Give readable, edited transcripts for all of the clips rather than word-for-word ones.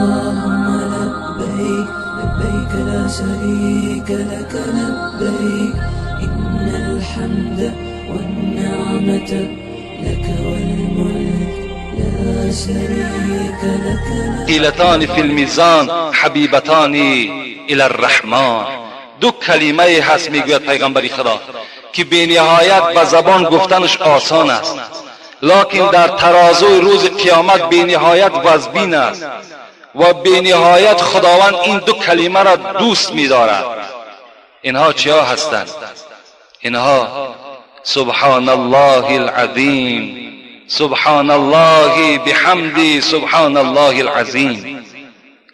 اللهم لبيك لبيك لا شريك لك لبيك إن الحمد والنعمة لك والملك لا شريك لك. ثقيلتان في الميزان حبيبتان الى الرحمن. دو کلمه هست میگوید پیغمبر خدا که به نهایت به زبان گفتنش آسان است، لکن در ترازوی روز قیامت به نهایت وزبین است و به نهایت خداوند این دو کلمه را دوست می‌دارد. اینها چیا هستند؟ اینها سبحان الله العظیم، سبحان الله بحمدی، سبحان الله العظیم.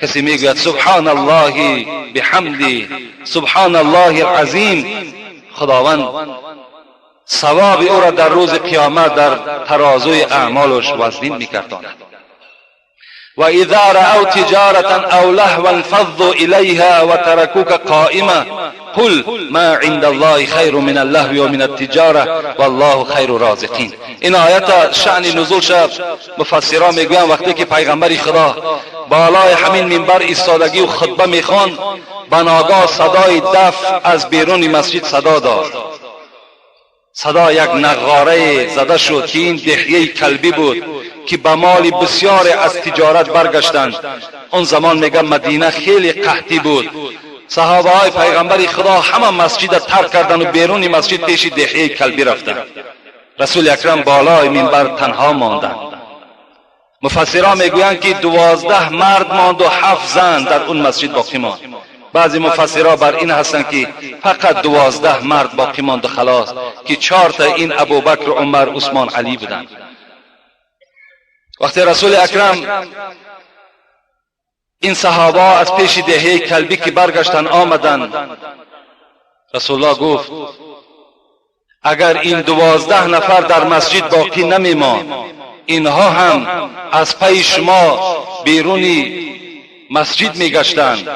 کسی میگوید سبحان الله بحمدی، سبحان الله العظیم، خداوند ثواب او را در روز قیامت در ترازوی اعمالش وزنین میگرداند. و اذا رأوا تجارة او لهوا انفضوا الیها و ترکوک قائما قل ما عند الله خیر من اللهو و من التجارة والله خیر الرازقین. این آیت شأن نزول شد. مفسران میگویند وقتی که پیغمبر خدا بالای همین منبر ایستادگی و خطبه میخواند، به ناگاه صدای دف از بیرون مسجد صدا داد. صدا یک نغاره زده شد که این دحیه کلبی بود که به مال بسیار از تجارت برگشتند. اون زمان میگه مدینه خیلی قحطی بود. صحابه های پیغمبر خدا همه مسجد ترک کردند و بیرون مسجد پیش دحیه کلبی رفتند. رسول اکرم بالای منبر تنها ماندند. مفسران میگویند که 12 مرد ماند و 7 زن در اون مسجد باقی ماند. بعضی مفسرها بر این هستند که فقط 12 مرد باقی ماند و خلاص، که 4 تا این ابوبکر، عمر، عثمان، علی بودند. وقتی رسول اکرم این صحابه از پیش دهه کلبی که برگشتن آمدند، رسول الله گفت اگر این 12 نفر در مسجد باقی نمی‌ماند، اینها هم از پی شما بیرونی مسجد میگشتند.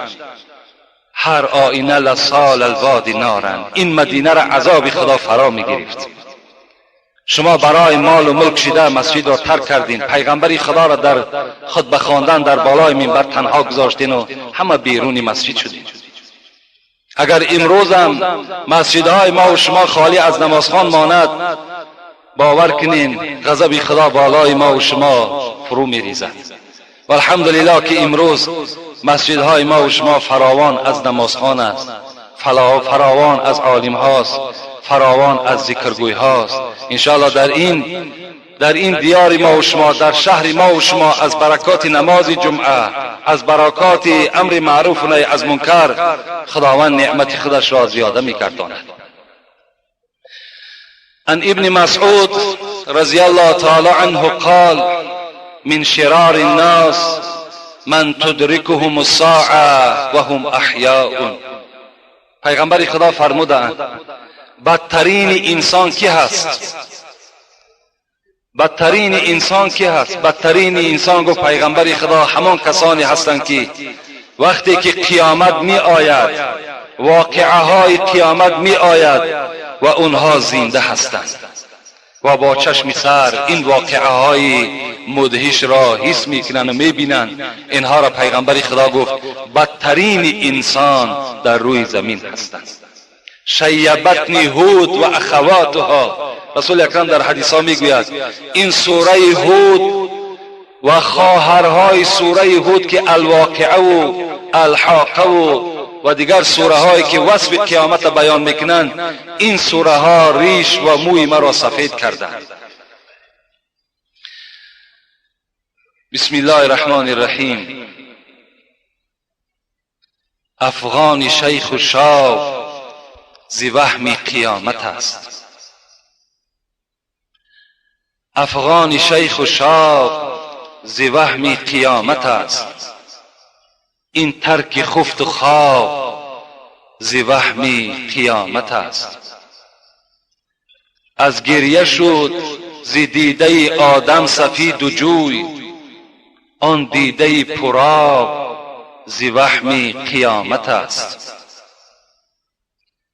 هر آینه لسال الوادی نارن. این مدینه را عذاب خدا فرا میگرفت. شما برای مال و ملک شده مسجد را ترک کردین، پیغمبر خدا را در خطبه خواندن در بالای منبر تنها گذاشتین و همه بیرون مسجد شدین. اگر امروز هم مسجدهای ما و شما خالی از نمازخوان ماند، باور کنین غضب خدا بالای ما و شما فرو میریزد. و الحمدلله که امروز مسجدهای ما و شما فراوان از نمازخوان است، فراوان از عالم هاست، فراوان از ذکرگوی هاست. انشاءالله در این دیار ما و شما، در شهر ما و شما، از برکات نماز جمعه، از برکات امر معروف و نهی از منکر، خداوند نعمت خودش را زیاده می‌گرداند. عن ابن مسعود رضی الله تعالی عنه قال من شرار الناس من تدرکهم الساعة وهم احیاء. پیغمبر خدا فرمودند بدترین انسان کی هست؟ بدترین انسان کی هست؟ بدترین انسان گفت پیغمبر خدا همان کسانی هستند که وقتی که قیامت می آید، واقعه های قیامت می آید و اونها زنده هستند و با چشم سر این واقعه های مدهش را حس میکنند و میبینند. اینها را پیغمبر خدا گفت بدترین انسان در روی زمین هستند. شیبتنی هود و اخواتها. رسول اکرم در حدیث ها میگوید این سوره هود و خواهرهای سوره هود که الواقعه و الحاقه و دیگر سوره هایی که وصف قیامت بیان میکنند، این سوره ها ریش و موی مرا سفید کردند. بسم الله الرحمن الرحیم. افغان شیخ و شاب ز وهم قیامت است. افغان شیخ و شاب ز وهم قیامت است. این ترک خفت و خواب ز وهم قیامت است. از گریه شد ز دیده آدم سفید و جوی، آن دیده پرآب ز وهم قیامت است.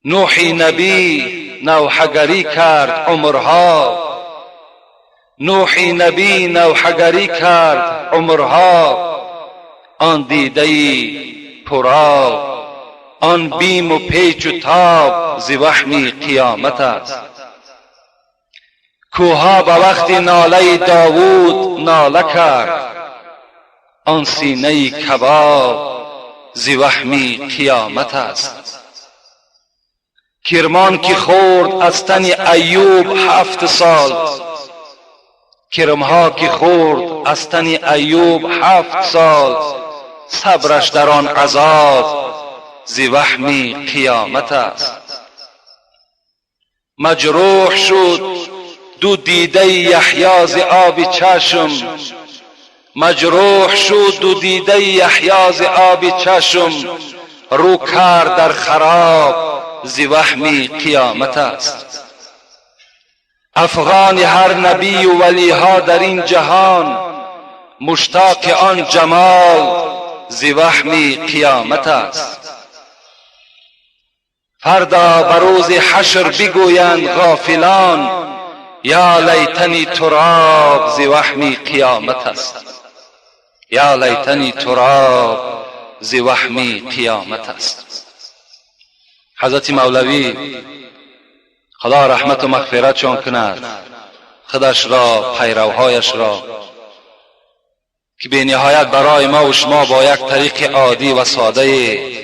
نوح نبی نوحه‌گری کرد عمرها، نوح نبی نوحه‌گری کرد عمرها، آن دیده پرآب، آن بیم و پیچ و تاب ز وهم قیامت است. کوها به وقت ناله داوود ناله کرد، آن سینه کباب ز وهم قیامت است. کرمان که خورد از تن ایوب 7 سال، کرمها که خورد از تن ایوب 7 سال، صبرش در آن عذاب ز وهم قیامت است. مجروح شد دو دیده یحیی ز آب چشم، مجروح شد دو دیده یحیی ز آب چشم، رو کرد در خراب ز وهم قیامت است. افغان هر نبی و ولیها در این جهان، مشتاق آن جمال ز وهم قیامت است. فردا به روز حشر بگویند غافلان، یا لیتنی تراب ز وهم قیامت است. یا لیتنی تراب ز وهم قیامت است. حضرت مولوی خدا رحمت و مغفرتشان کند، خودش را، پیروهایش را، که به نهایت برای ما و شما با یک طریق عادی و ساده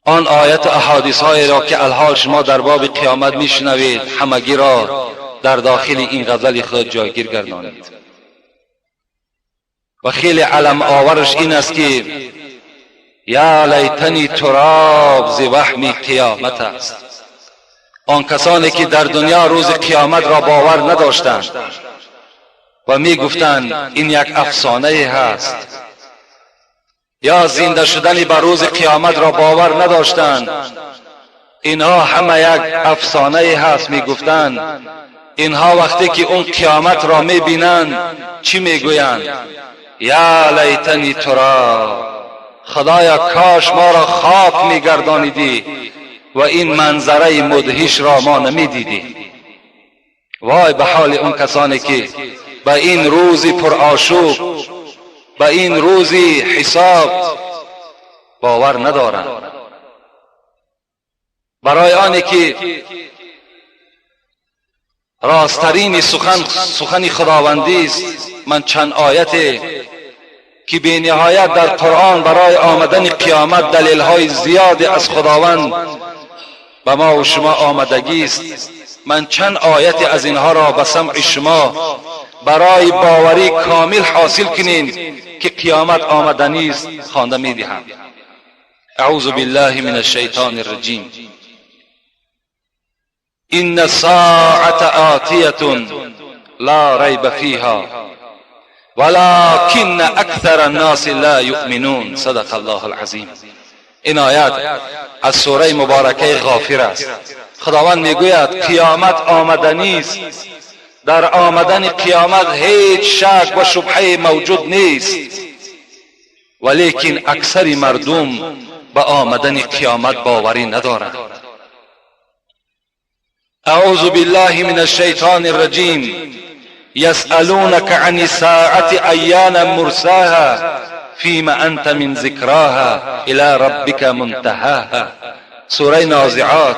آن آیت و احادیث هایی را که الحال شما در باب قیامت میشنوید همگی را در داخل این غزل خود جایگیر گردانید. و خیلی علم آورش این است که یا لیتنی تراب ز وهم قیامت است. آن کسانی که در دنیا روز قیامت را باور نداشتند و می گفتند این یک افسانه هست، یا زنده شدن به روز قیامت را باور نداشتند، اینها همه یک افسانه هست می گفتند. اینها وقتی که اون قیامت را می بینند چی می گویند؟ یا لیتنی تراب، خدایا کاش ما را خاک می گردانیدی و این منظره مدهش را ما نمی دیدی. وای به حال اون کسانی که به این روز پرآشوب، به این روز حساب باور ندارند. برای آنی که راسترین سخن سخن خداوندی است، من چند آیت که به نهایت در قرآن برای آمدن قیامت دلیل‌های زیاد از خداوند به ما و شما آمدگی است، من چند آیت از اینها را به سمع شما برای باوری کامل حاصل کنین که قیامت آمدنی است خوانده می‌دهم. اعوذ بالله من الشیطان الرجیم. ان الساعة آتیة لا ریب فیها ولكن اکثر الناس لا یؤمنون. صدق الله العظیم. این آیت از سوره مبارکه غافر است. خداوند میگوید قیامت آمدنی است، در آمدن قیامت هیچ شک و شبهه موجود نیست، ولیکن اکثر مردم به آمدن قیامت باوری ندارند. اعوذ بالله من الشیطان الرجیم. یسألونک عن الساعة ایان مرساها فیما انت من ذکراها الی ربک منتهاها. سوره نازعات.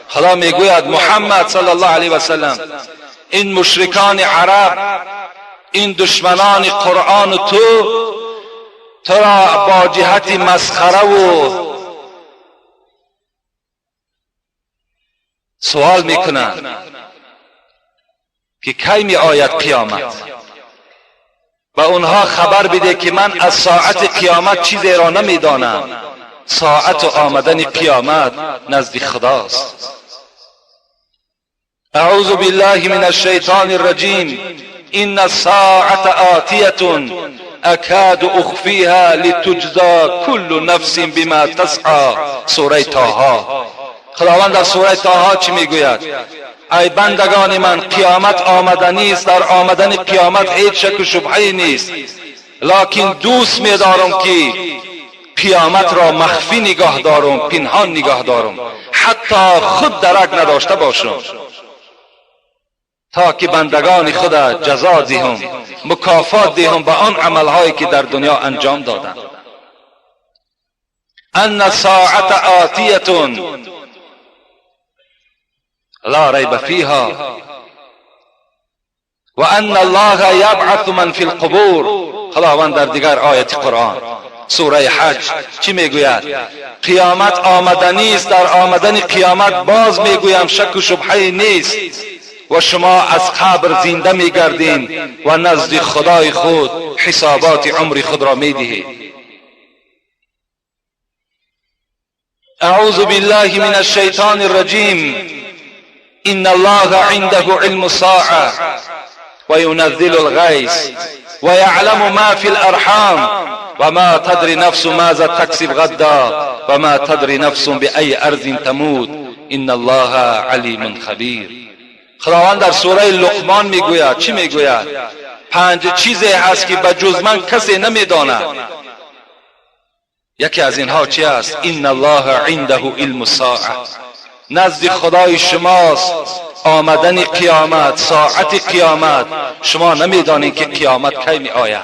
خدا میگوید محمد صلی الله علیه و سلم، این مشرکان عرب، این دشمنان قرآن تو را با جهت مسخره و سوال میکنند که کی می آید قیامت. و اونها خبر بده که من از ساعت قیامت چیزی را نمیدانم، ساعت آمدن قیامت نزد خداست. اعوذ بالله من الشیطان الرجیم. ان الساعة آتیة اکاد اخفیها لتجزا كل نفس بما تسعی. سوره طه. خداوند در سوره طه چی میگوید؟ ای بندگان من، قیامت آمدنی است، در آمدن قیامت هیچ شک و شبهه نیست، لکن دوست می‌دارم که قیامت را مخفی نگاه دارم، پنهان نگاه دارم، حتی خود درک نداشته باشم. تا که بندگان خود جزا دهم، مکافات دهم به آن عملهایی که در دنیا انجام دادند. ان الساعة آتیة لا ریب فیها و ان الله یبعث من فی القبور. خداوند در دیگر آیت قرآن سوره حج چی میگوید؟ قیامت آمدنی است، در آمدن قیامت باز میگویم شک و شبهه نیست و شما از قبر زنده میگردین و نزد خدای خود حسابات عمر خود را میدهید. اعوذ بالله من الشیطان الرجیم. ان الله عنده علم الساعة وينزل الغيث ويعلم ما في الارحام وما تدري نفس ماذا تكسب غدا وما تدري نفس بأي ارض تموت ان الله علیم خبیر. خداوند در سوره لقمان میگوید، چی میگوید؟ 5 چیزی هست که به جز من کسی نمیداند. یکی از اینها چی است؟ ان الله عنده علم الساعه. نزد خدای شماست آمدن قیامت، ساعت قیامت. شما نمیدانید که قیامت کی می آید،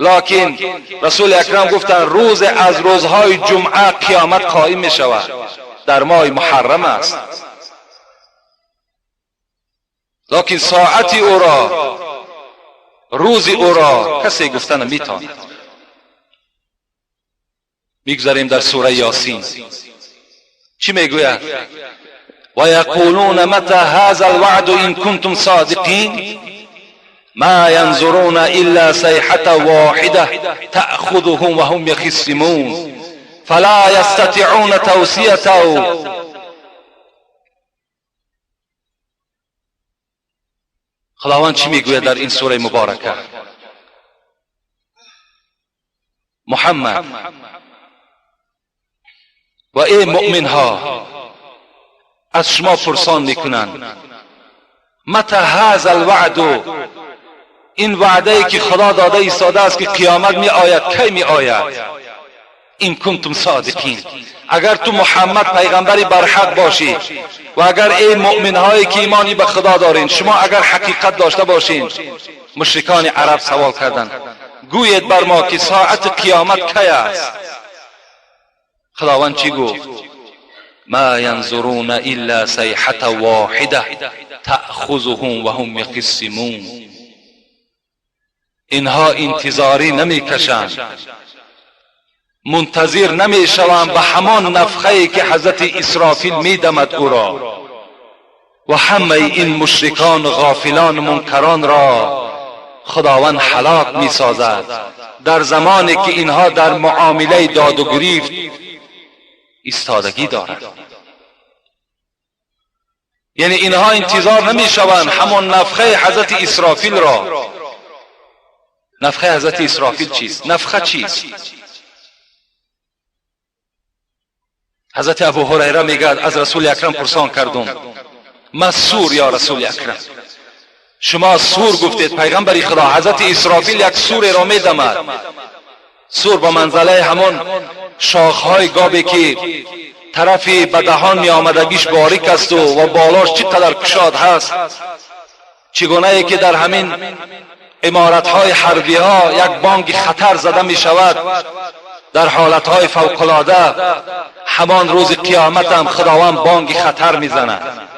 لکن رسول اکرم گفتند روز از روزهای جمعه قیامت قائم می شود، در ماه محرم است. لکن ساعت او را، روز او را کسی گفته نمیتواند. میگذاریم در سوره یاسین چی میگوید؟ و یقولون متى هذا الوعد ان کنتم صادقین ما ينظرون الا صيحة واحدة تأخذهم وهم يخصمون فلا يستطيعون توصية. خداوند چی میگوید در این سوره مبارکه؟ محمد و ای مؤمن ها از شما پرسان میکنند متى هذا الوعد، این وعده ای که خدا داده ایستاده است که قیامت می آید، کی می آید؟ این کنتم صادقین، اگر تو محمد پیغمبری برحق باشی و اگر ای مؤمن هایی که ایمانی به خدا دارین، شما اگر حقیقت داشته باشین. مشرکان عرب سوال کردند گویید بر ما که ساعت قیامت کی است؟ خداوند چی گفت؟ ما ینظرون الا صیحة واحدة تأخذهم وهم یخصمون. اینها انتظاری نمیکشند، منتظر نمیشوند به همان نفخه که حضرت اسرافیل میدمد او را، و همه این مشرکان غافلان منکران را خداوند هلاک میسازد در زمانی که اینها در معامله داد و گریفت ایستادگی دارند. یعنی اینها انتظار نمیشوند همان نفخه حضرت اسرافیل را. نفخه حضرت اسرافیل چیست؟ نفخه چیست؟ حضرت ابو هریره میگه از رسول اکرم پرسان کردم ما سور یا رسول اکرم؟ شما سور گفتید پیغمبر خدا، حضرت اسرافیل یک سور را میدمد. سور به منزله همون شاخهای گابی که طرفی به دهان می آمدگیش باریک است و بالاش چقدر کشاد هست، چگونه ای که در همین عمارتهای حربی ها یک بانگ خطر زده می شود در حالتهای فوق العاده، همان روز قیامت هم خداوند بانگ خطر می زند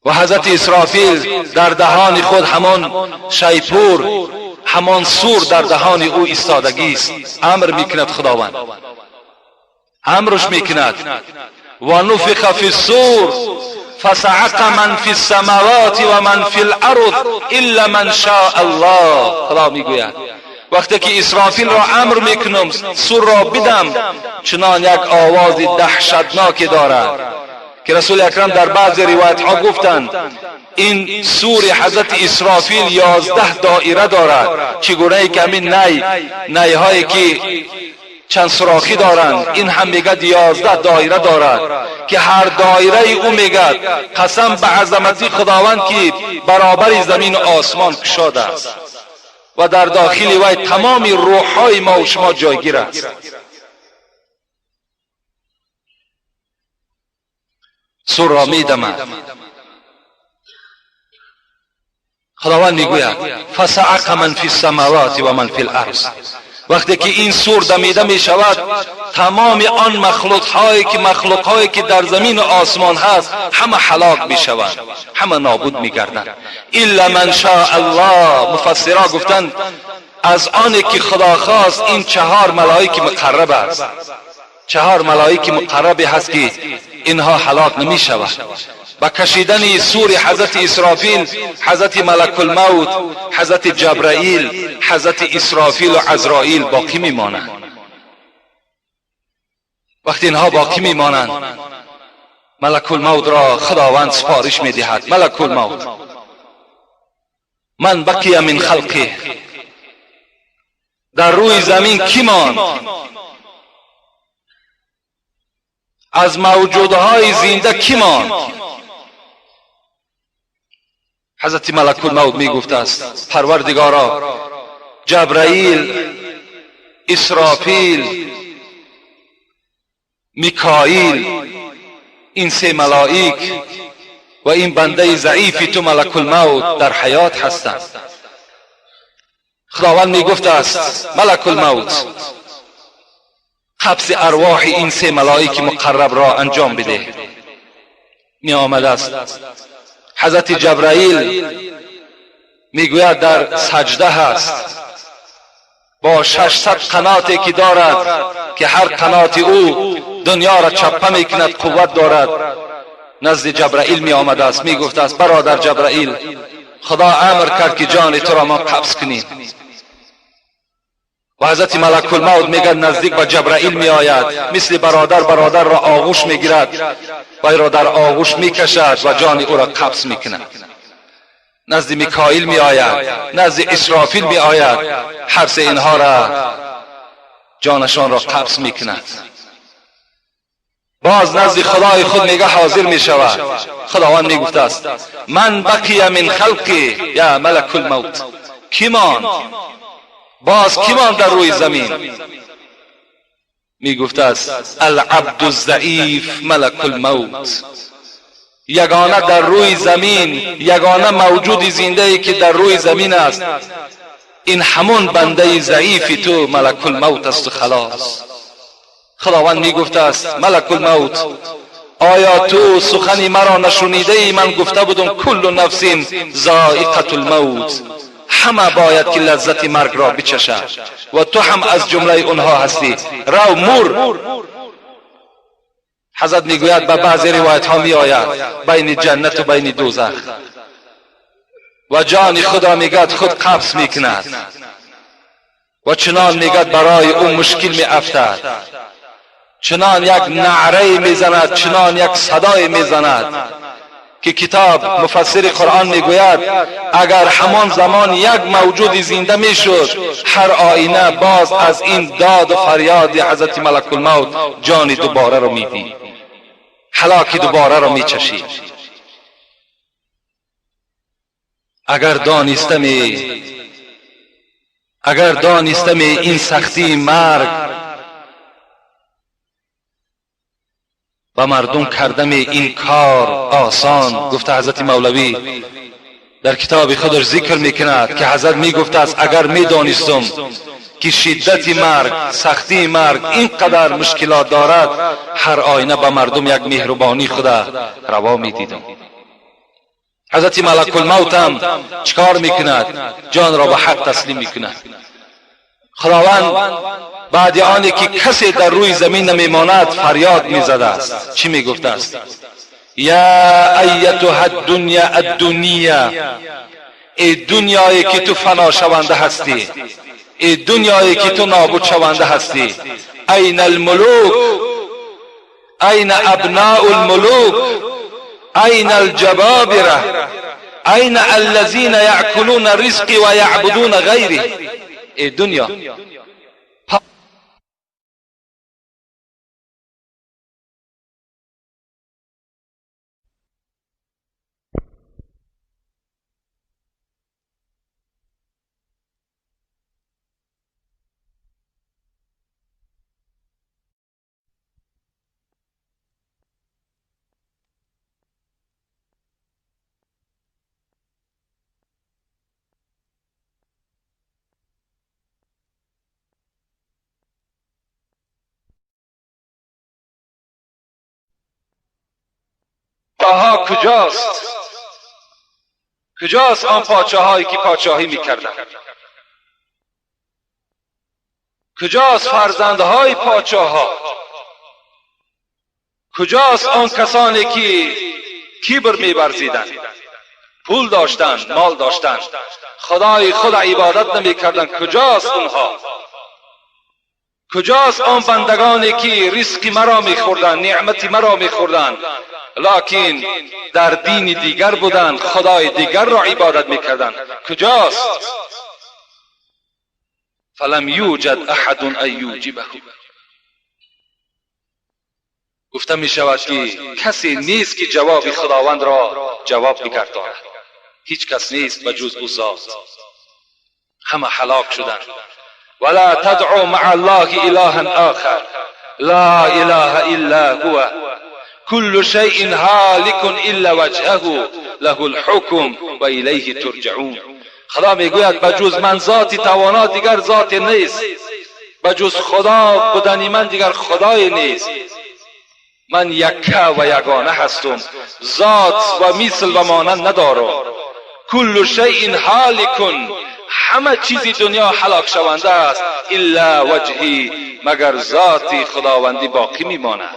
و حضرت اسرافیل در دهان خود همان شیپور، همان سور در دهان او ایستادگی است. امر میکند خداوند، امرش میکند و نفخ فی الصور فصعق من فی السماوات و من فی الارض الا من شاء الله. خدا میگوید وقتی که اسرافیل را امر میکنم سور را بدم، چنان یک آواز دهشتناکی دارد که رسول اکرم در بعض روایت ها گفتند این سور حضرت اسرافیل 11 دایره دارد، چگونه ای که همین نی هایی که چند سوراخی دارند، این هم میگد 11 دایره دارد که هر دایره او میگد قسم به عظمتی خداوند که برابر زمین و آسمان کشاده است و در داخل وی تمام روحهای ما و شما جایگیر است. سور را میدمد خداوند میگوید فصعق من فی السماوات و من فی الارض. وقتی که این سور دمیده می شود، تمام آن مخلوق هایی که در زمین و آسمان هست همه هلاک می شوند، همه نابود می گردند. الا من شاء الله. مفسرها گفتند از آنی که خدا خواست این 4 ملائک مقرب است، 4 ملائک مقربی هست که اینها هلاک نمی شود. با کشیدن سور حضرت اسرافیل، حضرت ملک الموت، حضرت جبرائیل، حضرت اسرافیل و عزرائیل باقی میمانند. وقتی اینها باقی میمانند، ملک الموت را خداوند سفارش میدهد: ملک الموت، من بقی من خلقی، در روی زمین کی ماند؟ از موجودهای زنده کی ماند؟ حضرت ملک الموت می گفت است پروردگارا، جبرائیل، اسرافیل، میکائیل، این 3 ملائک و این بنده ضعیفی تو ملک الموت در حیات هستند. خداوند می گفت است ملک الموت، قبض ارواح این 3 ملائک مقرب را انجام بده. می آمد است حضرت جبرائیل میگوید در سجده هست با 600 قناتی که دارد که هر قنات او دنیا را چپه میکند، قوت دارد. نزد جبرائیل می آمده است، می گفته است برادر جبرائیل، خدا امر کرد که جان تو را ما قبض کنیم. و حضرت ملک الموت میگه نزدیک به جبرائیل می آید، مثل برادر برادر را آغوش میگیرد و را در آغوش میکشد و جان او را قبض میکند. نزد میکائیل می آید، نزد اسرافیل می آید، هر سه اینها را جانشان را قبض میکند. باز نزد خدای خود میگه حاضر میشود. خداوند میگفته است من بقی من خلقی یا ملک الموت، کی ماند؟ باز کی ماند در روی زمین؟ میگفته است العبد الضعیف ملک الموت. یگانه در روی زمین، یگانه موجود زنده ای که در روی زمین است، این همون بنده ضعیفی تو ملک الموت است و خلاص. خداوند میگفته است ملک الموت، آیا تو سخنی مرا نشنیده ای؟ من گفته بودم کل نفس ذائقة الموت، همه باید که لذت مرگ را بچشد و تو هم از جمله اونها هستی، رو مور. حضرت میگوید به بعضی روایت ها می آید بین جنت و بین دوزخ و جان خدا میگد خود قبض میکند و چنان میگد برای او مشکل می افتد، چنان یک نعره میزند، چنان یک صدای میزند که کتاب مفسر قرآن میگوید اگر همان زمان یک موجود زنده میشد، هر آینه باز از این داد و فریاد حضرت ملک الموت جان دوباره رو میدید، هلاک دوباره رو میچشید. اگر دانستمی این سختی مرگ و مردم کردم این کار آسان. گفته حضرت مولوی در کتاب خودش ذکر میکند که حضرت میگفته است اگر میدانستم که شدت مرگ، سختی مرگ اینقدر مشکلات دارد، هر آینه به مردم یک مهربانی خدا روا میدیدم. حضرت ملک الموت هم چکار میکند؟ جان را به حق تسلیم میکند. خداوند بعد آنی که کسی در روی زمین نمیماند فریاد میزده است. چی میگفته است؟ یا ایتها الدنیا الدنیا، ای دنیایی که تو فنا شونده هستی، ای دنیایی که تو نابود شونده هستی، این الملوک، این ابناء الملوک، این الجبابره، این الذین یأکلون رزقی و یعبدون غیری. ای دنیا، پادشاه کجاست؟ کجاست آن پادشاهایی که پادشاهی میکردند؟ کجاست فرزندهای پادشاه؟ کجاست آن کسانی که کبر می‌ورزیدند، پول داشتند، مال داشتند، خدای خود عبادت نمی‌کردند؟ کجاست اونها؟ کجاست آن بندگانی که رزق مرا می‌خوردند، نعمت مرا می‌خوردند، لکن در دین دیگر بودند، خدای دیگر را عبادت می‌کردند؟ کجاست؟ فلم یوجد احد ان یجیبه. گفته می شود که کسی نیست که جواب خداوند را جواب بگرداند. هیچ کس نیست به جز او ذات. همه هلاک شدند. ولا تدعو مع الله الها آخر لا اله الا هو كل شيء هالك الا وجهه له الحكم و الیه ترجعون. خدا میگوید به جز من ذاتی توانا دیگر ذات نیست، به جز خدا بودن من دیگر خدای نیست. من یکه و یگانه هستم، ذات و مثل و مانند ندارم. کل شیء هالک، همه چیزی دنیا هلاک شونده است، الا وجهی، مگر ذاتی خداوندی باقی میماند.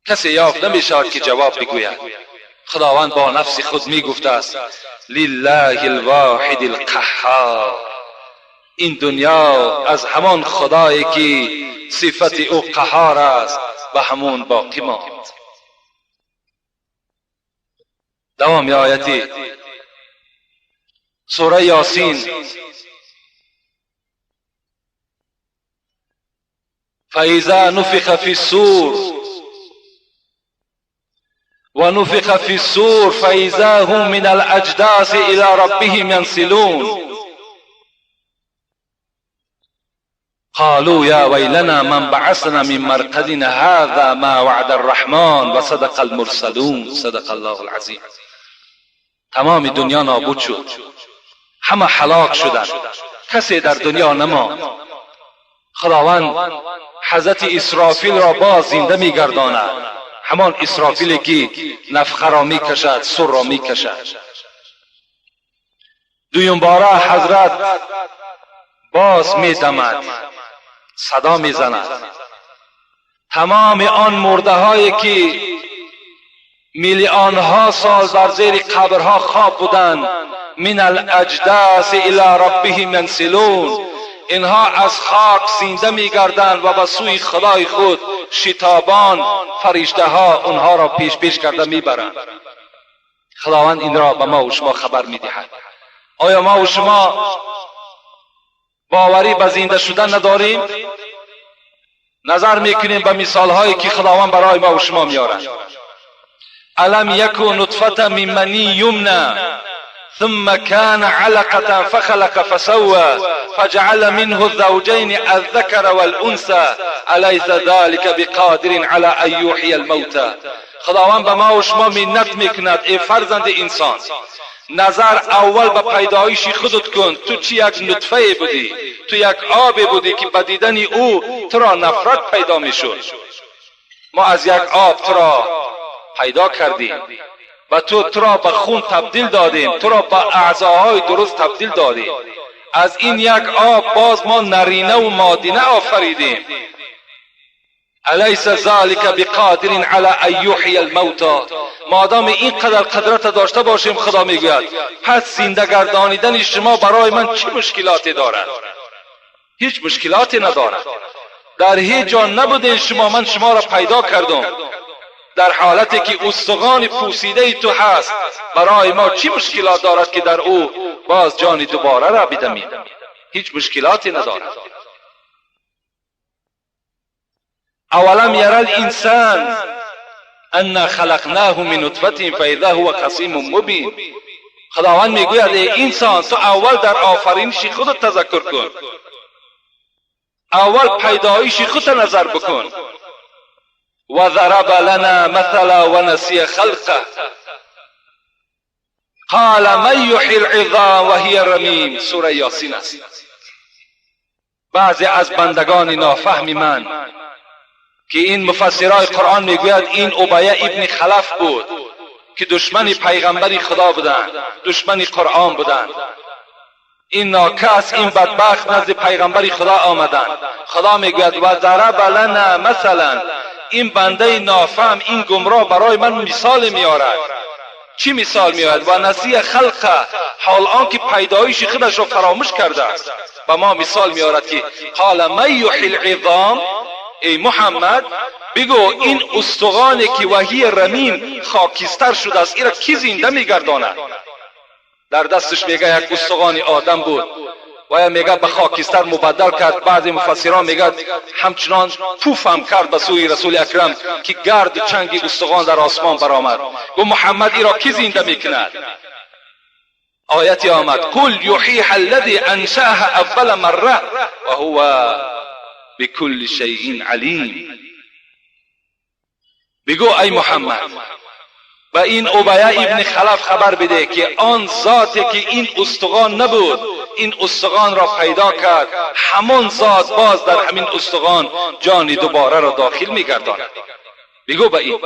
کسی یافت نمیشود که جواب بگوید. خداوند با نفس خود میگفته است لله الواحد القهار. این دنیا از همان خدایی که صفت او قهار است و همون باقی ماند. دوام آیتی سوره یاسین. فاذا نفخ فی الصور ونفخ فی الصور فاذا هم من الاجداث الى ربهم ينسلون قالوا يا ويلنا من بعثنا من مرقدنا هذا ما وعد الرحمن وصدق المرسلون. صدق الله العظیم. تمام دنیا نابود شد، همه هلاک شدند، کسی در دنیا نماند. خداوند حضرت اسرافیل را باز زنده میگرداند، همان اسرافیلی که نفخه را میکشد، سر را میکشد. دویم باره حضرت باز میدمد، صدا میزند. تمام آن مرده هایی که میلیون ها سال در زیر قبرها خواب بودند، من الاجداث الی ربهم ینسلون، اینها از خاک زنده میگردند و به سوی خدای خود شتابان فرشته ها اونها را پیش پیش کرده میبرند. خداوند این را به ما و شما خبر میدهد. آیا ما و شما باوری به زنده شدن نداریم؟ نظر میکنیم به مثال هایی که خداوند برای ما و شما میارد. الم یکن نطفه من منی یمنى ثم كان علقة فخلق فسوى فجعل منه الزوجين الذكر والأنثى أليس ذلك بقادر على أن يحيي الموتى. خداوند به ما و شما منت میکند ای فرزند انسان، نظر اول به پیدایش خودت کن. تو چی یک نطفه بودی، تو یک آب بودی که به دیدن او تو را نفرت پیدا میشد. ما از یک آب تو را پیدا کردیم و تو را به خون تبدیل دادیم، تو را به اعضاهای درست تبدیل دادیم. از این یک آب باز ما نرینه و مادینه آفریدیم. الیس ذلک بقادر علی ان یحیی الموتی. مادام اینقدر قدرت داشته باشیم، خدا میگوید پس زنده گردانیدن شما برای من چه مشکلاتی دارد؟ هیچ مشکلاتی ندارد. در هیچ جا نبودین شما، من شما را پیدا کردم در حالتی که استخوان پوسیده تو هست. برای ما چی مشکلات دارد که در او باز جان دوباره را بدمیم؟ هیچ مشکلاتی ندارد. اولم یری الانسان انا خلقناه من نطفه فاذا هو خصیم مبین. خداوند میگوید ای انسان، تو اول در آفرینش خودت تذکر کن، اول پیدایش خودت نظر بکن. و ضرب لنا مثلا و نسی خلقه قال من یحیی العظام و هی رمیم. سوره یاسین است. بعضی از بندگان نافهم من که این مفسرای قرآن میگوید این ابیه ابن خلف بود که دشمن پیغمبر خدا بودند، دشمن قرآن بودند. این ناکس، این بدبخت نزد پیغمبر خدا آمدند. خدا میگوید و ضرب لنا مثلا، این بنده نافهم، این گمراه برای من مثال میارد. چی مثال میارد؟ و نسی خلقه، حال آن که پیدایش خودش را فراموش کرده است. به ما مثال میارد که قال من یحیی العظام، ای محمد بگو این استخوانی که وحی رمیم خاکستر شده است این را کی زنده میگرداند؟ در دستش میگه یک استخوان آدم بود و میگه به خاکستر مبدل کرد. بعضی مفسران میگه همچنان پوف هم کرد به سوی رسول اکرم که گرد چنگ استخوان در آسمان برآمد. گفت محمد ای را کی زنده میکند؟ آیتی آمد قل یحییها الذی انشأها اول مره و هو بكل شیء علیم. بگو ای محمد و این ابیه ابن خلف خبر بده که آن ذاتی که این استخوان نبود این استخوان را پیدا کرد، همان ذات باز در همین استخوان جان دوباره را داخل میگرداند. بگو به این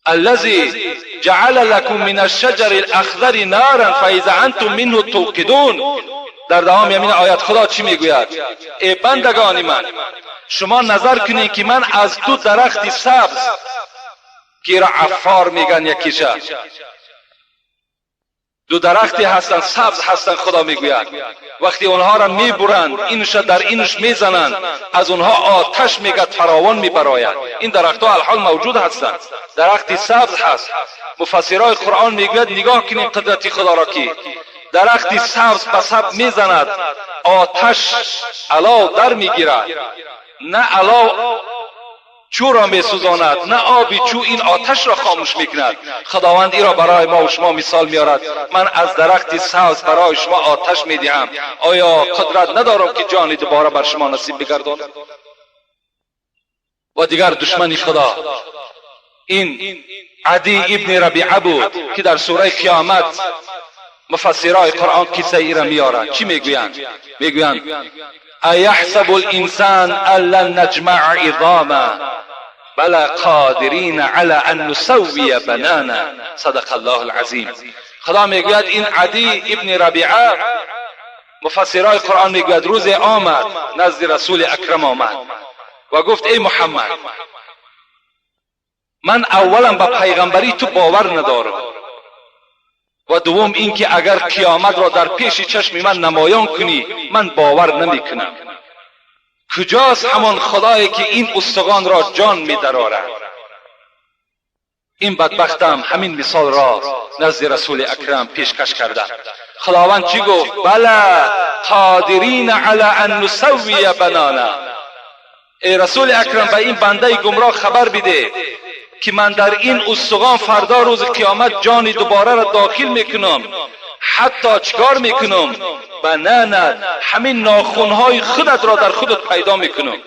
الذي جعل لكم من الشجر الاخضر نارا فاذا انتم منه توقدون. در دوام همین آیت خدا چی میگوید؟ ای بندگان من، شما نظر کنید که من از دو درخت سبز که را عفار میگن یکیشه، دو درختی هستند سبز هستند، خدا میگوید وقتی اونها را میبرند اینش در اینش میزنند از اونها آتش میگد فراوان میبراید. این درختها الحال موجود هستند، درختی سبز هست. مفسرای قرآن میگوید نگاه کنید قدرت خدا را که درختی سبز به سبز میزند آتش علاو در میگیرد، نه علاو چو را میسوزاند نه آبی چو این آتش را خاموش میکند. خداوند ای را برای ما و شما مثال میارد، من از درخت سبز برای شما آتش میدهم، آیا قدرت ندارم که جان دوباره بر شما نصیب بگردانم؟ و دیگر دشمن خدا این عدی ابن ربیعه بود که در سوره قیامت مفسرای قرآن قصه ای را میارند. چی میگویند؟ میگویند ایحسب الانسان ان لن نجمع عظاما بلى قادرین علی ان نسوی بنانا. صدق الله العظیم. خدا میگوید این عدی ابن ربیعه، مفسرای قرآن میگوید روز آمد نزد رسول اکرم آمد و گفت ای محمد، من اولا به پیغمبری تو باور ندارم و دوم اینکه اگر قیامت را در پیش چشم من نمایان کنی من باور نمی کنم. کجاست همان خدایی که این استخوان را جان می درارد؟ این بدبختم همین مثال را نزد رسول اکرم پیشکش کرده. خداوند چی گفت؟ بله قادرین علی ان نسوی بنانا. ای رسول اکرم به این بنده گمراه خبر بده که من در این استخوان فردا روز قیامت جان دوباره را داخل میکنم، حتی چکار میکنم؟ بنانا، همین ناخونهای خودت را در خودت پیدا میکنم.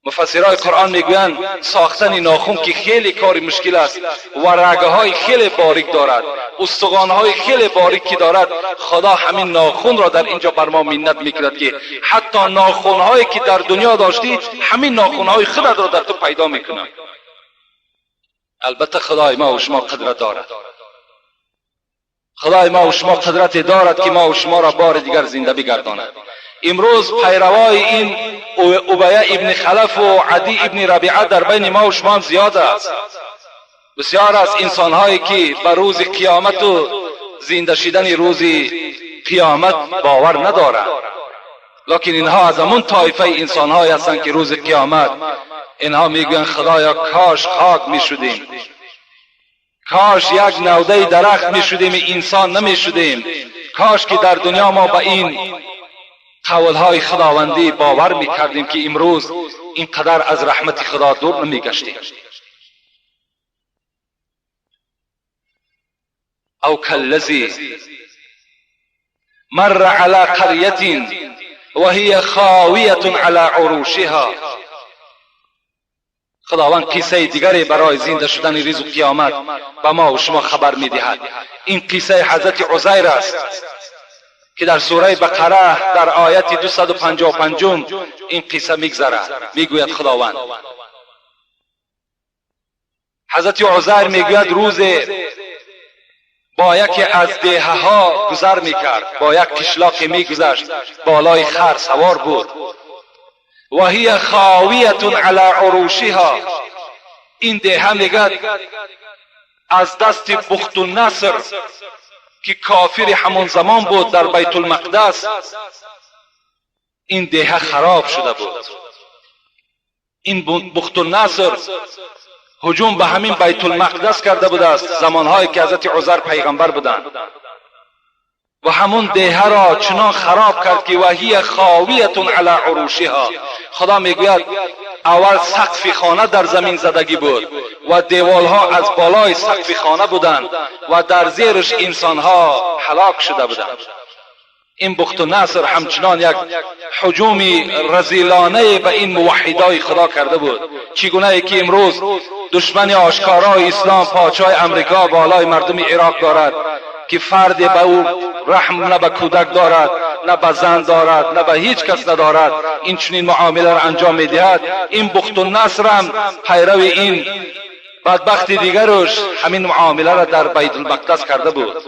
مفسرای قرآن میگویند ساختن ناخون که خیلی کار مشکل است و رگهای خیلی باریک دارد، استخوانهای خیلی باریکی دارد، خدا همین ناخون را در اینجا بر ما منت میکند که حتی ناخونهایی که در دنیا داشتی همین ناخونهای خودت را در تو پیدا میکند. البته خدای ما و شما قدرت دارد، خدای ما و شما قدرت دارد که ما و شما را بار دیگر زنده بگرداند. امروز پیروای این ابیه ابن خلف و عدی ابن ربیعه در بین ما و شما هم زیاد است. بسیار از انسانهایی که به روز قیامت و زنده شدن روز قیامت باور ندارند، لکن اینها از همون طایفه انسانهایی هستند که روز قیامت اینها میگویند خدایا کاش خاک میشدیم، کاش یک نوده درخت میشدیم، انسان نمیشدیم، کاش که در دنیا ما به این قولهای خداوندی باور میکردیم که امروز اینقدر از رحمت خدا دور نمیگشتیم. او کالذی مر علی قریة وهي خاویة علی عروشها. خداوند قصه دیگری برای زنده شدن روز قیامت به ما و شما خبر میدهد. این قصه حضرت عزیر است که در سوره بقره در آیت 255 این قصه میگذرد. میگوید خداوند، حضرت عزیر میگوید روز با یکی از دهه ها گذر میکرد، با یک قشلاق میگذشت، بالای خر سوار بود. و هی خاویة علی عروشها. این دهه میگد از دست بخت النصر که کافر همون زمان بود در بیت المقدس، این دهه خراب شده بود. این بخت النصر هجوم به همین بیت المقدس کرده بوده است، زمانهایی که حضرت عزیر پیغمبر بودند، و همون دهه را چنان خراب کرد که وهی خاویة علی عروشها. خدا میگوید اول سقف خانه در زمین زدگی بود و دیوالها از بالای سقف خانه بودند و در زیرش انسانها هلاک شده بودند. این بخت نصر همچنان یک هجوم رذیلانه به این موحدای خدا کرده بود، چگونه که امروز دشمن آشکارای اسلام پادشاه امریکا بالای مردم عراق دارد که فرد به او رحم نه به کودک دارد، نه به زن دارد، نه به هیچ کس ندارد، این چنین معامله را انجام میدهد. این بخت النصر هم پیرو این بدبخت دیگرش همین معامله را در بیت المقدس کرده بود.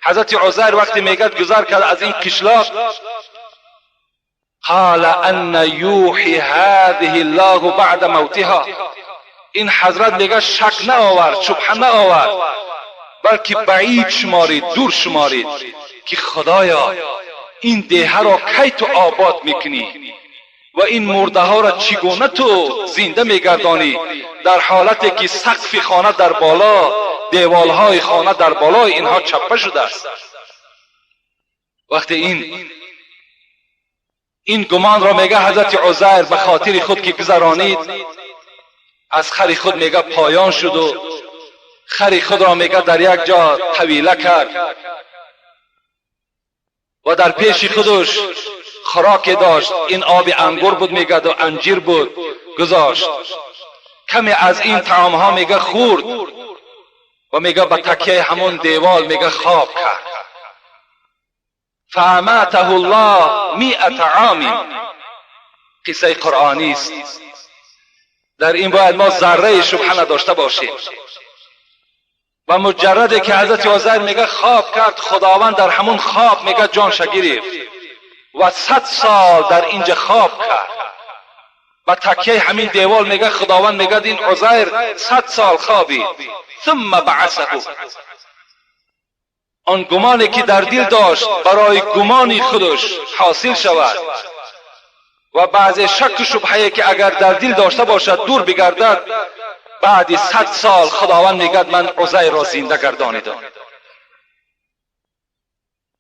حضرت عزیر وقتی میگد گذر کرد از این قشلاق، قال ان یوحی هذه الله بعد موتها. این حضرت میگه شک نه آورد، شبهه نه آورد، بلکه بعید شمارید، دور شمارید که خدایا این دهه را کی تو آباد میکنی و این مرده ها را چگونه تو زنده میگردانی، در حالتی که سقف خانه در بالا، دیوالهای خانه در بالای اینها چپه شده است. وقتی این گمان را میگه حضرت عزیر به خاطر خود که گذرانید، از خر خود میگه پایان شد و خر خود را میگه در یک جا طویله کرد و در پیش خودش خوراک داشت، این آب انگور بود میگه و انجیر بود، گذاشت. کمی از این طعام ها میگه خورد و میگه به تکیه همون دیوال میگه خواب کرد. فاماته الله 100 عام. قصه قرآنی است، در این باید ما ذره شبهه نداشته باشیم. و مجرد که حضرت عزیر میگه خواب کرد، خداوند در همون خواب میگه جانش گرفت و 100 سال در اینجا خواب کرد. و تکیه همین دیوال میگه خداوند میگه این عزیر 100 سال خوابید. ثم بعثه. آن گمانی که در دل داشت برای گمانی خودش حاصل شود و بعض شک و شبهه که اگر در دل داشته باشد دور بگردد، بعد 100 سال خداوند میگه من عزیر را زنده گردانیدم.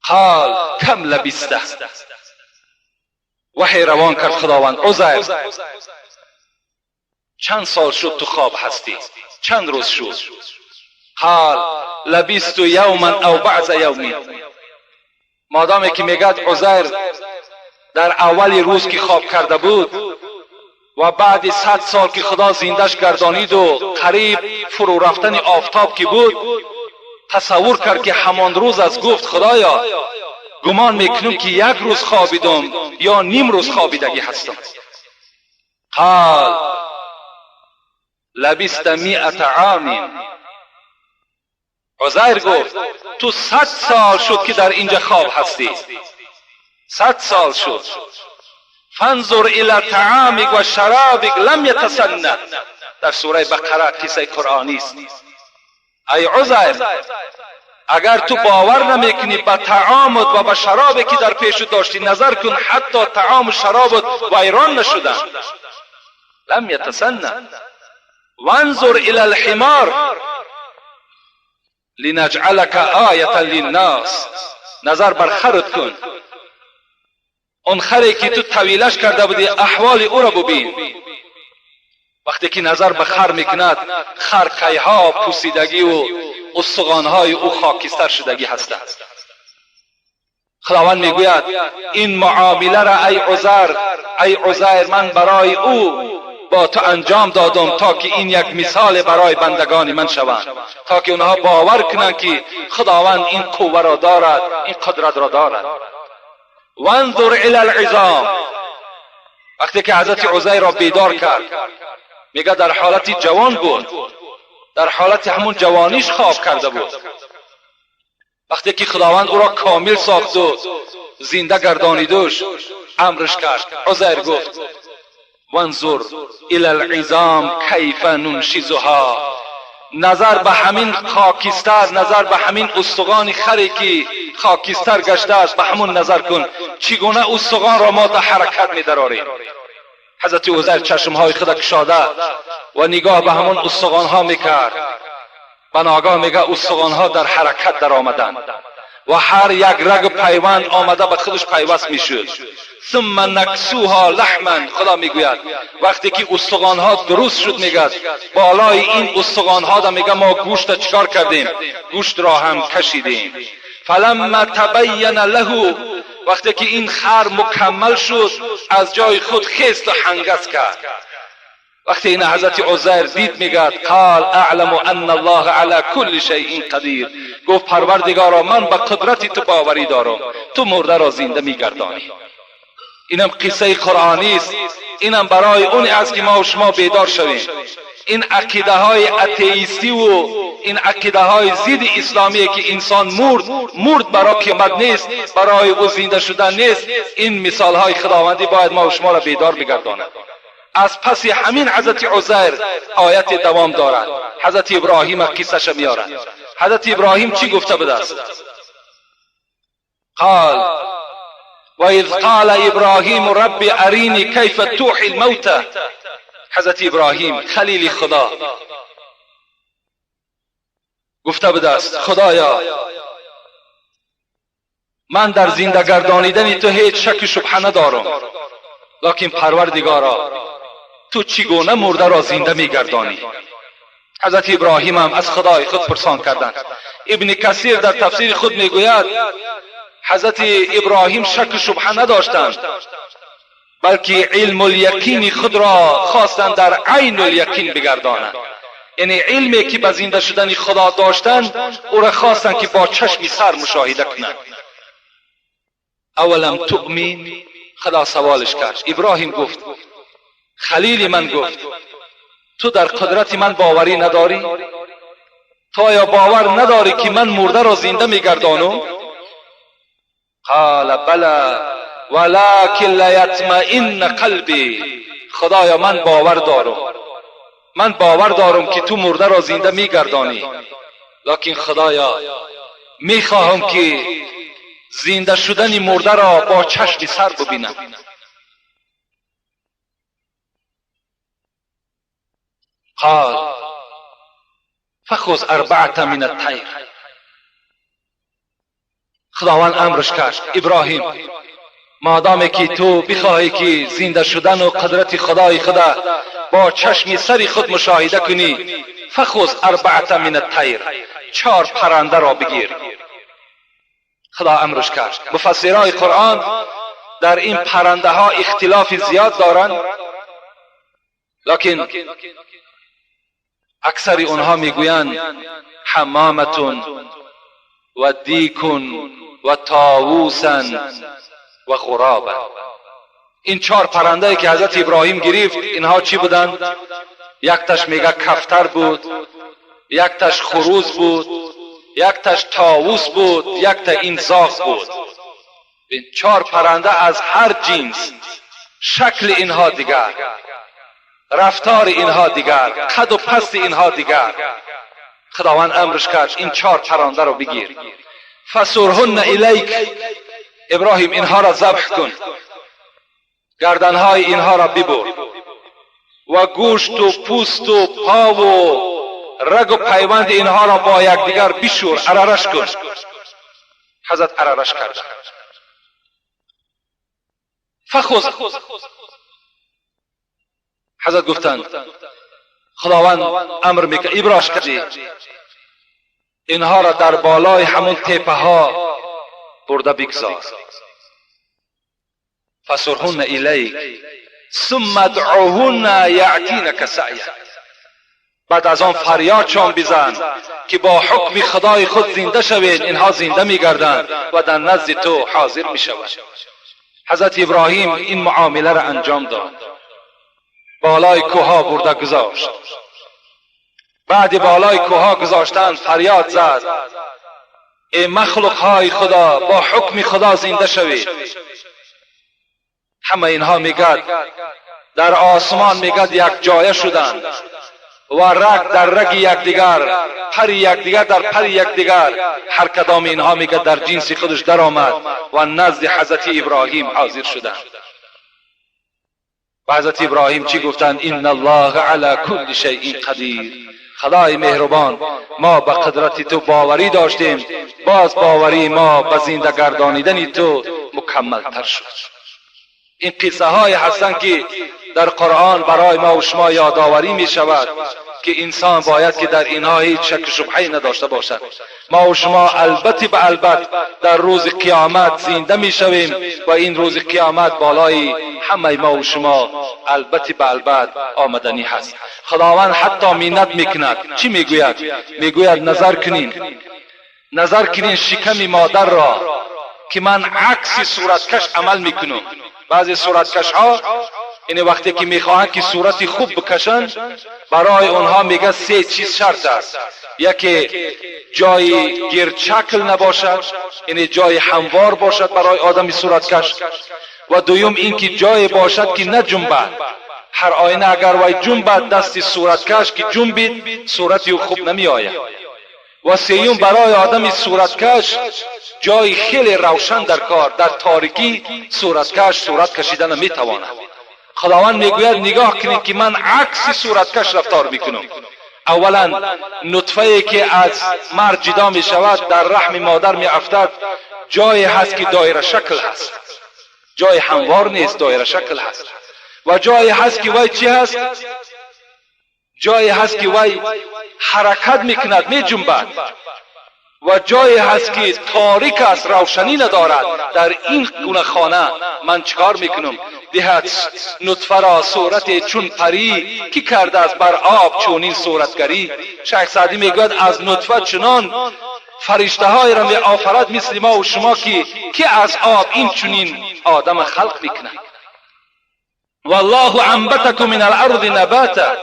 قال کم لبسته. وحی روان کرد خداوند، عزیر چند سال شد تو خواب هستی، چند روز شد؟ قال لبست یوما او بعض یوم. مادامی که میگد عزیر در اول روز که خواب کرده بود و بعد 100 سال که خدا زندش گردانید و قریب فرو رفتن آفتاب که بود، تصور کرد که همان روز از گفت خدایا گمان میکنم که یک روز خوابیدم یا نیم روز خوابیدگی هستم. قال لبست 100 عام. عزیر گفت تو 100 سال شد که در اینجا خواب هستی، 100 سال شد. فانظر الى طعامک و شرابک لم یتسنه. در سوره بقره قصه قرآنی است. ای عزیر اگر تو باور نمیکنی به طعامت و به شرابی که در پیش داشتی نظر کن، حتی طعام و شرابت ویران نشدن. لم یتسنه. وانظر الى الحمار لنجعلک آیة للناس. نظر بر خرت کن، اون خری که تو طویلش کرده بودی احوال او را ببین. وقتی که نظر به خر میکند، خر کیها پوسیدگی و استخوانهای او خاکستر شدگی هستند. خداوند میگوید این معامله را ای عزیر، ای عزیر من برای او با تو انجام دادم تا که این یک مثال برای بندگان من شوند، تا که اونها باور کنند که خداوند این قوه را دارد، این قدرت را دارد. وانظر الی العظام. وقتی که حضرت عزیر را بیدار کرد، میگه در حالت جوان بود، در حالت همون جوانیش خواب کرده بود. وقتی که خداوند او را کامل ساخت و زنده گردانیدش، امرش کرد. عزیر گفت وانظر الی العظام کیف ننشزها. نظر به همین خاکستر، نظر به همین استخوان خری که خاکستر گشته است، به همون نظر کن چگونه استخوان را ما تا حرکت می‌دراریم. حضرت عزیر چشمهای خود کشاده و نگاه به همون استخوانها میکرد. بناگاه میگه استخوانها در حرکت در آمدند و هر یک رگ پیوند آمده به خودش پیوست میشد. ثم نکسوها لحما. خدا میگوید وقتی که استخوانها درست شد، میگه بالای این استخوانها دا میگه ما گوشت چکار کردیم؟ گوشت را هم کشیدیم. فلما تبین له، وقتی که این خر مکمل شد از جای خود خیست و هنگس کرد. وقتی این حضرت عزیر دید، میگه قال اعلم ان الله علی کل شیء قدیر. گفت پروردگارا من به قدرت تو باوری دارم، تو مرده را زنده میگردانی. اینم قصه قرآنی است، اینم برای اون است که ما و شما بیدار شویم. این عقیده های اتئیستی و این عقیده های ضد اسلامی که انسان مرد برای قیامت نیست، برای او زنده شدن نیست، این مثال های خداوندی باید ما و شما را بیدار بگرداند. از پس همین حضرت عزیر آیت دوام دارد. حضرت ابراهیم قصه‌ش میارد. حضرت ابراهیم چی گفته بوده است؟ قال و اذ قال ابراهیم رب ارینی کیف توحی الموتى. حضرت ابراهیم خلیل خدا گفته بوده است خدایا من در زنده گردانیدن تو هیچ شک و شبهه ندارم، لکن پروردگارا تو چگونه مرده را زنده میگردانی؟ حضرت ابراهیم هم از خدای خود پرسان کردند. ابن کثیر در تفسیر خود میگوید حضرت ابراهیم شک و شبهه نداشتند، بلکه علم الیقین خود را خواستند در عین الیقین بگردانند. یعنی علمی که به زنده شدن خدا داشتند او را خواستند که با چشم سر مشاهده کنند. اولم تؤمن؟ خدا سوالش کرد. ابراهیم گفت خلیل من گفت تو در قدرت من باوری نداری؟ تو آیا باور نداری که من مرده را زنده میگردانم؟ قال بلی ولکن لیطمئن قلبی. خدایا من باور دارم، من باور دارم که تو مرده را زنده میگردانی، لکن خدایا میخواهم که زنده شدن مرده را با چشم سر ببینم. قال فخذ اربعة من الطیر. خداوند امرش کرد ابراهیم مادامی که تو بخواهی که زنده شدن و قدرت خدای خدا با چشم سر خود مشاهده کنی، فخذ اربعة من الطیر، 4 پرنده را بگیر. خدا امرش کرد. مفسرای قرآن در این پرنده ها اختلاف زیاد دارند، لکن اکثر اونها میگویند حمامتون و دیکون و طاووسا و غرابا. این 4 پرنده که حضرت ابراهیم گرفت اینها چی بودند؟ یک تاش میگه کفتر بود، یک تاش خروس بود، یک تاش طاووس بود، یک تا این زاغ بود. این 4 پرنده از هر جنس، شکل اینها دیگر، رفتار اینها دیگر، قد و پست اینها دیگر. خداوند امرش کرد این 4 پرنده رو بگیر. فسرهن الیک، ابراهیم اینها را ذبح کن، گردنهای اینها را ببر و گوشت و پوست و پا و رگ و پیوند اینها را با یکدیگر بشور، عررش کن. حضرت عررش کرد. فخذ، حضرت گفتند خداوند امر میکنه ابراش کردی اینها را در بالای همون تپه ها برده بگذار. فسرهن الیک ثم ادعوهن یأتینک سعیا. بعد از آن فریادشان بزن که با حکم خدای خود زنده شوید، اینها زنده میگردند و در نزد تو حاضر میشوند. حضرت ابراهیم این معامله را انجام داد، بالای کوها برده گذاشت. بعد بالای کوها گذاشتن فریاد زد: ای مخلوق های خدا، با حکم خدا زنده شوید. همه اینها میگد در آسمان میگد یک جایه شدند و رگ در رگ یکدیگر، پر یکدیگر در پر یکدیگر، هر کدام اینها میگد در جنس خودش در آمد و نزد حضرت ابراهیم حاضر شدند. و حضرت ابراهیم چی گفتند؟ ان الله علی کل شیء قدیر. خدای مهربان، ما به قدرت تو باوری داشتیم، باز باوری ما به زنده گردانیدن تو مکمل تر شد. این قصه های هستند که در قرآن برای ما و شما یادآوری می شود که انسان باید که در اینها هیچ شک و شبهه نداشته باشد. ما و شما البته به البته در روز قیامت زنده می شویم و این روز قیامت بالای همه ما و شما البته به البته آمدنی هست. خداوند حتی منت میکند. چی میگوید؟ میگوید نظر کنین، نظر کنین شکم مادر را که من عکس صورتکش عمل میکنم. بعضی صورتکش ها این وقتی که میخواهند که صورت خوب بکشند، برای اونها میگه سه چیز شرط است. یکی جای گردشکل نباشد، یعنی جای هموار باشد برای آدم صورتکش، و دویم اینکه جای باشد که نجنبد. هر آینه اگر وای جنبد، دست صورتکش که جنبید، صورت او خوب نمی آید. و سیوم برای آدم صورتکش جای خیلی روشن در کار، در تاریکی صورتکش صورت کشیدن نمیتواند. خداوند میگوید نگاه کنید که من عکس صورتکش رفتار میکنم. اولا نطفه که از مرد جدا می شود در رحم مادر می افتد، جای هست که دایره شکل هست، جای هموار نیست، دایره شکل هست. و جای هست که وای چی هست؟ جای هست که وای حرکت میکند، می جنبد. و جایی هست که تاریک است، روشنی ندارد. در این گونه خانه من چکار میکنم؟ دهد نطفه را صورت چون پری، کی کرده است بر آب چونین صورتگری. شیخ سعدی میگوید از نطفه چنان فرشته های را می آفرد مثل ما و شما که از آب این چنین آدم خلق میکند. والله انبتکم من الارض نباتا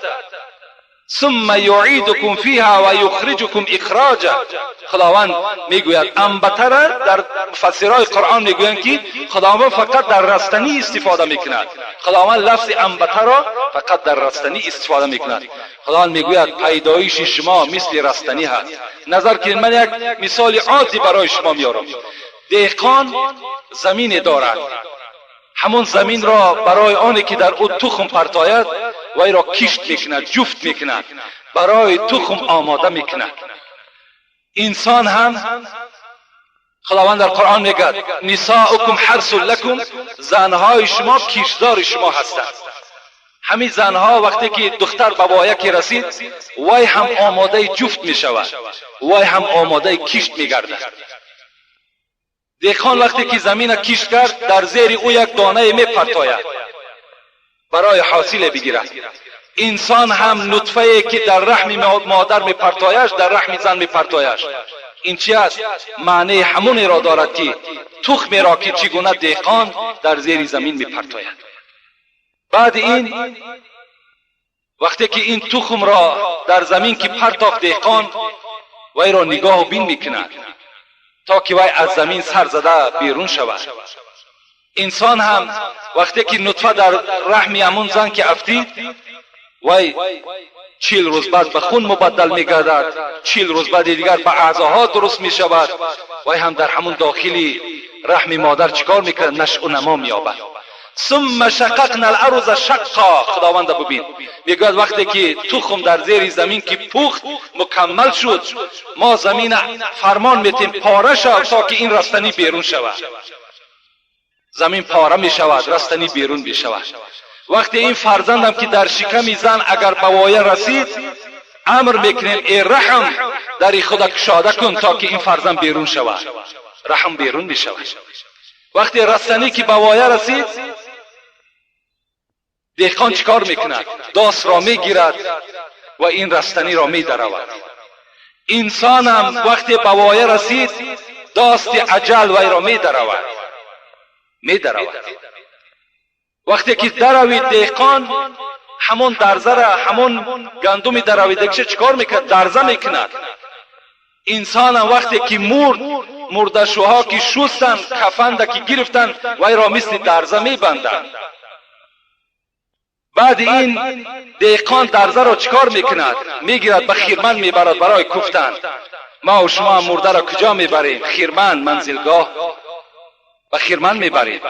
ثم یعیدکم فیها و یخرجکم اخراجا. خداوند میگوید انبته را در مفسرهای قرآن میگویند که خداوند فقط در رستنی استفاده میکند. خداوند لفظ انبته را فقط در رستنی استفاده میکند. خداوند میگوید پیدایش شما مثل رستنی هست. نظر کنید، من یک مثال عادی برای شما میارم. دهقان زمین دارد، همون زمین را برای آنی که در او تخم پرتاید وی را کشت میکند، جفت میکند، برای تخم آماده میکند. انسان هم خداوند در قرآن میگه نساؤکم حرث لکم، زنهای شما کشتزار شما هستند. همین زنها وقتی که دختر به وایه که رسید، وی هم آماده جفت میشود، وی هم آماده کشت میگردد. دهقان وقتی که زمین کشت کرد، در زیر او یک دانه میپرتاید برای حاصل بگیرد. انسان هم نطفه که در رحم مادر میپرتایش، در رحم زن میپرتایش، این چی است؟ معنی همون را دارد که تخم را که چگونه دهقان در زیر زمین میپرتاید. بعد این وقتی که این تخم را در زمین که پرتافت دهقان، وی را نگاه و بین میکند تا که وی از زمین سر زده بیرون شود. انسان هم وقتی که نطفه در رحم همون زن که افتید، وی 40 روز بعد به خون مبدل میگردد، 40 روز بعد دیگر به اعضاها درست میشود. وی هم در همون داخلی رحم مادر چیکار میکند؟ نشو و نما مییابد. ثم شققنا الارض شقا. خداوند ببین میگوید وقتی که تخم در زیر زمین که پخت مکمل شد، ما زمین فرمان میتیم پاره شد تا که این رستنی بیرون شود. زمین پاره می شود، رستنی بیرون می شود. وقتی این فرزندم که در شکم زن اگر به وایه رسید، امر میکنیم ای رحم، در خود کشاده کن تا که این فرزند بیرون شود. رحم بیرون می شود. وقتی رستنی که به وایه رسید، دهقان چیکار میکند؟ داس را میگیرد و این رستنی را میدرود. انسانم وقتی به وایه رسید، داست اجل وی را میدرود. میدرود. وقتی که دروید دهقان همون درزه را، همون گندم درویدگیش چیکار میکند؟ درزه میکند. انسان هم وقتی که مرد، مردشوها که شستن، کفن که گرفتن، وی را مثل درزه میبندند. بعد این دهقان درزه را چیکار میکند؟ میگیرد به خیرمن میبرد برای کوفتن. ما و شما مرده را کجا میبریم؟ خیرمن، منزلگاه، به خیرمن میبریم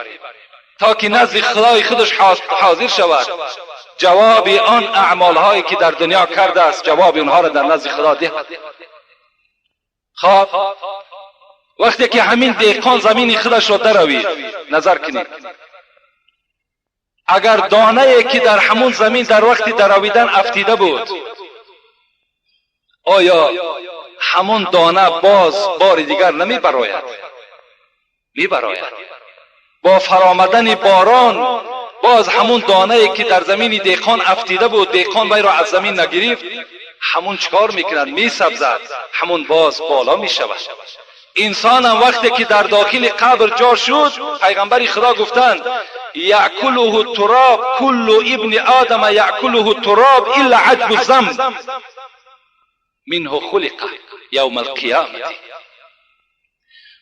تا که نزد خدای خودش حاضر شود، جواب آن اعمال هایی که در دنیا کرده است، جواب اونها را در نزد خدا دهد. خب وقتی که همین دهقان زمین خودش را دروید، نظر کنید، اگر دانه که در همون زمین در وقت درویدن افتیده بود، آیا همون دانه باز بار دیگر نمی براید؟ می براید. با فرامدن باران باز همون دانه که در زمین دهقان افتیده بود، دهقان وی را از زمین نگرفت، همون چکار میکند؟ میسبزد، همون باز بالا میشود. انسان هم وقتی که در داخل قبر جا شد، پیغمبر خدا گفتند یأکله التراب، کل ابن آدم یأکله التراب الا عجب الذنب منه خلق یوم القیامة.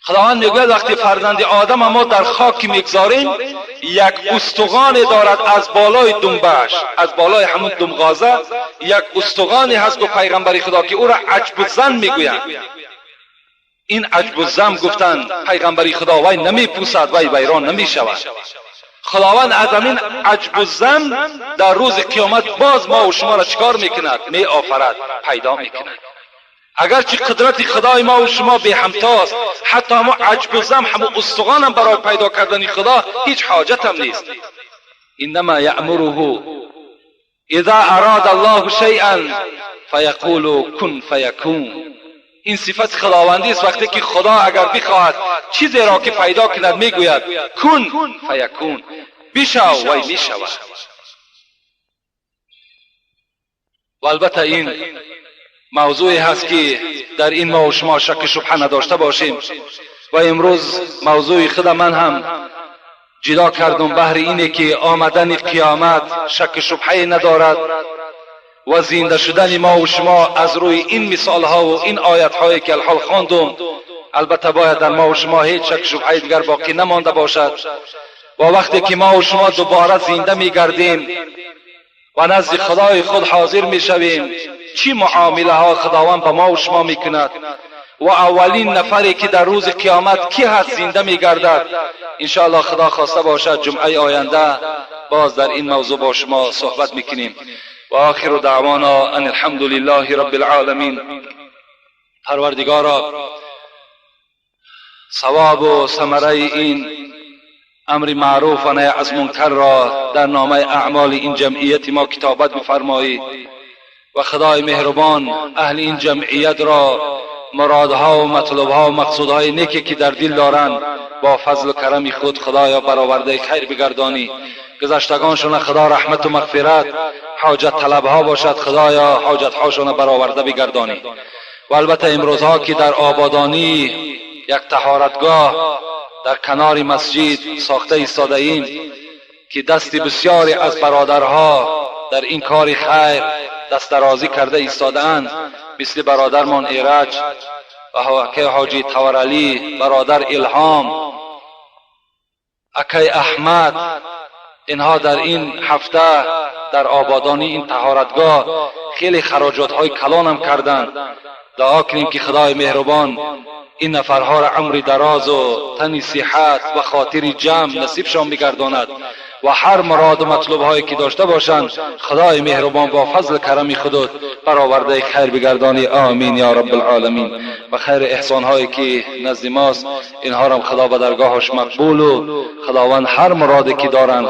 خداوند میگوید وقتی فرزند آدم ما در خاک میگذاریم، یک استخوان دارد از بالای دنبش، از بالای همون دمغازه یک استخوانی هست که پیغمبر خدا که او را عجب الذنب میگویند. این عجب الذنب گفتند پیغمبر خدا وی نمیپوسد، وی ویران نمیشود. خداوند از همین عجب الذنب در روز قیامت باز ما و شما را چکار میکند؟ می آفرد، پیدا میکند. اگرچه قدرت خدای ما و شما بی همتاست، حتی همو عجب الذنب، همو استخوان هم برای پیدا کردن خدا هیچ حاجت هم نیست. انما یأمره اذا اراد الله شیئا فیقول کن فیکون. این صفت خداوندی است. وقتی که خدا اگر بخواهد چیزی را که پیدا کند، میگوید کن فیکون، بشو وی میشود. و البته این موضوعی هست که در این ما و شما شک شبهه نداشته باشیم و امروز موضوع خود من هم جدا کردم بهر اینه که آمدن قیامت شک شبهه ندارد و زنده شدن ما و شما از روی این مثال ها و این آیت هایی که الحال خواندم، البته باید در ما و شما هیچ شک شبهه دیگر باقی نمانده باشد. و وقتی که ما و شما دوباره زنده میگردیم و نزد خدای خود حاضر میشویم، چی معامله ها خداوند به ما و شما میکند و اولین نفری که در روز قیامت کی هست زنده میگردد، انشاءالله خدا خواسته باشد جمعه آینده باز در این موضوع با شما صحبت میکنیم. و آخر دعوانا ان الحمد لله رب العالمین. پروردگارا، ثواب و ثمره این امر معروف و نهی از منکر را در نامه اعمال این جمعیت ما کتابت بفرمایید و خدای مهربان اهل این جمعیت را مرادها و مطلبها و مقصودهای نیکی که در دل دارند با فضل و کرم خود خدایا برآورده خیر بگردانی. گذشتگانشون خدا رحمت و مغفرت، حاجت طلبها باشد خدایا حاجت هاشون برآورده بگردانی. و البته امروزها که در آبادانی یک طهارتگاه در کنار مسجد ساخته ایستاده ایم که دست بسیاری از برادرها در این کار خیر دست درازی کرده ایستاده‌اند، مثل برادرمان ایرج و حاجی تورعلی، برادر الهام، اکی احمد، اینها در این هفته در آبادانی این طهارتگاه خیلی خراجات های کلان هم کردند. دعا کنیم که خدای مهربان این نفرها را عمر دراز و تن صحت و خاطر جمع نصیبشان بگرداند و هر مراد و مطلوب هایی که داشته باشند خدای مهربان با فضل کرم خود برآورده خیر بگردانی. آمین یا رب العالمین. و خیر احسان هایی که نزد ماست اینها را خدا به درگاهش مقبول و خداوند هر مرادی که دارند